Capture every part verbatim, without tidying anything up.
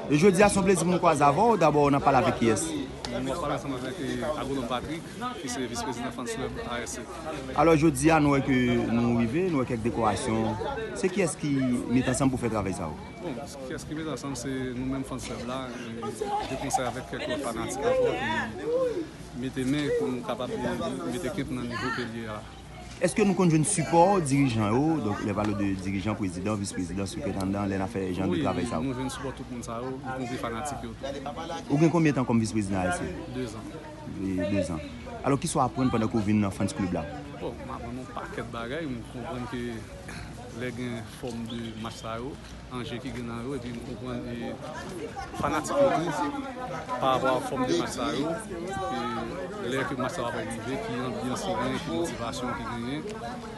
E jodi a, se yon plezi pou nou kwaze avè w. Dabò, n ap pale avèk kiyès? Nou ap pale ansanm avèk eh, Agwonòm Patrick, ki se vis prezidan Fans Club A S C. Alò, jodi a, nou wè ke nou rive, nou wè kèk dekorasyon. Se kiyès ki met ansanm pou fè travay sa yo? Bon, kiyès ki met ansanm, se nou menm Fans Club la, eh, de konsèy avèk kèk lòt fanatik ankò ki mete men pou nou kapab eh, mete kenp nan nivo ke l ye a la. Èske nou konn jwenn sipò dirijan yo? Donk, lè pale de dirijan, prezidan, vis prezidan, sekretandan, lè n ap fè jan de Wi, travay sa yo. Nou jwenn sipò tout moun sa yo, y compris fanatik yo tou. Ou gen konbyen tan kòm vis prezidan A S C? Dezan. Dezan. Alò, kisa w aprann pandan ke w vin nan fans club la? Bon, m aprann yon pakèt bagay, m konprann ke lè gen fòm de match sa yo, anje ki gen nan yo, epi m konprann e fanatik yo tou, pa rapò a fòm de match sa yo, e lè ke match sa yo ap rive, ki anbyans ki genyen, ki motivasyon ki genyen,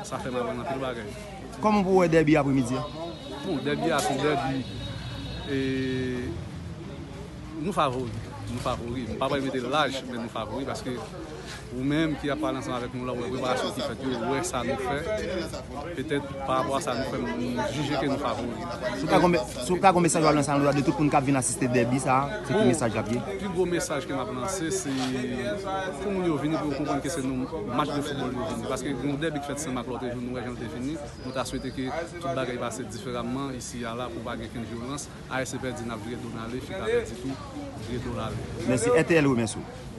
sa fè m aprann anpil bagay. Kòman pou w wè dèbi apremidi a? Bon, dèbi a se yon dèbi e nou favori. Nou favori. M pa pral mete laj, men nou favori paske ou menm ki ap pale ansanm avèk nou la, ou wè preparasyon ki fèt yo, ou wè sa nou fè. Petèt pa rapò a sa nou fè, nou jije ke nou favori. Si w ka gon, si w ka gon mesaj w ap lanse nan de tout moun k ap vin asiste dèbi sa a, se ki mesaj l ap ye? Pi gwo mesaj ke m ap lanse, se pou moun yo vini pou yo konprann ke se nou match de foutbòl yo vini. Paske gen yon dèbi k fèt Senmak lòt jou, nou wè jan l te fini. Nou ta swete ke tout bagay pase diferaman isi a la pou pa gen kenn vyolans. A S C pèdi, n ap vire do n ale, Fika pèdi tou, vire do n ale. Mèsi. R T L remèsye w.